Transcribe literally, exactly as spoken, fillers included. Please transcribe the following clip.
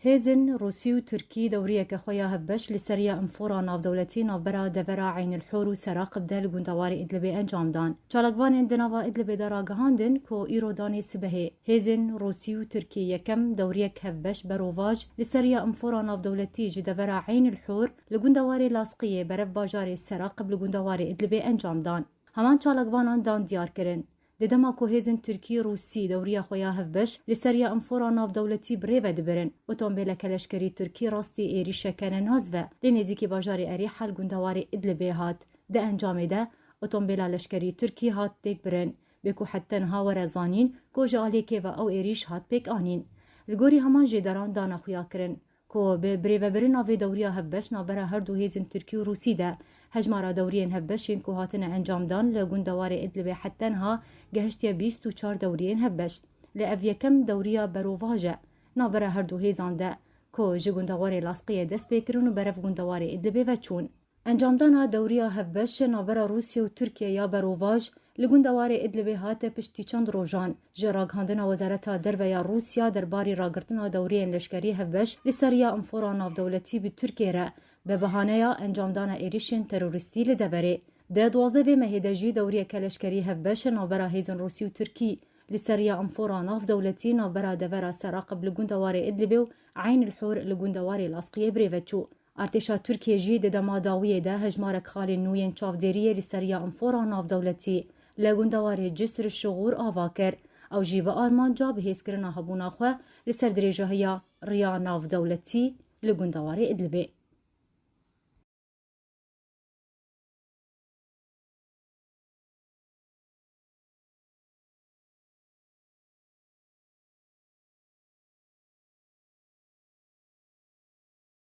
Hêzên Rûsî û Tirkî dewriyeke xwe ya hevbeş li ser ya infora navdewletî navbera devera Eynilhor û Seraqib de li gundewarê Idlibê encam dan. Çalakvanên di nava Idlibê de ragihandin ku îro danê sibehê hêzên Rûsî û Tirkî yekem dewriyek hevbeş berovaj li ser ya infora navdewletî ji devera Eynilhor li gundewarê Lasqiyê berev bajarê Seraqib li gundewarê Idlibê encam dan. Heman çalakvanan dan diyar kirin. Di dema ku hêzên Tirkî, Rûsî dewriya xwe ya hevbeş li ser ya infora navdewletî bi rê ve dibirin, otombêleke leşkerî Tirkî rastî êrîşeke nenas ve li nêzîkî bajarê Erîha li gundewarê Idlibê hat. Di encamê de otombêla leşkerî Tirkî hat têkbirin. Bê ku hettenha were zanîn ku ji aliyekê ve ew êrîş hat pêk anîn. Li gorî heman jêderan dane xuya kirin ku bi birêvebirina vê dewriya hevbeş navbera her du hêzên Tirkî û Rûsî de hejmara dewriyên hevbeş yên ku hatine encamdan li gundewarê Idlibê hettenha gehiştiye bîst û çar dewriyên hevbeş. Lê ev yekem dewriya berovaj e navbera her du hêzan de ku ji gundewarê Lasqiyê dest pê kirin û berev gundewarê Idlibê ve çûn. Encamdana dewriya hevbeş navbera Rûsya û Tirkiye ya berovaj li gundewarê Idlibê hate piştî çend rojan. Ji ragihandina Wezareta Derve ya Rûsya derbarî ragirtina dewriyên leşkerî hevbeş li ser ya infora navdewletî bi Tirkiye re bi bihaneya encamdana êrîşên terorîstî li deverê. Di duwazdeh vê mehê de jî dewriyeke leşkerî hevbeş navbera hêzên Rûsî û Tirkî li ser ya infora navdewletî navbera devera Seraqib li gundewarê Idlibê û Eynilhor li gundewarê Lasqiyê birêve çû. Artêşa Tirkiyê jî di dema dawiyê de hejmarek xalên nû yên çavdêriyê li ser ya infora navdewletî li gundewarê Cisr Şixûr ava kir. Ew jî bi armanca bihêzkirina hebûna xwe li ser dirêjahiya riya navdewletî li gundewarê Idlibê.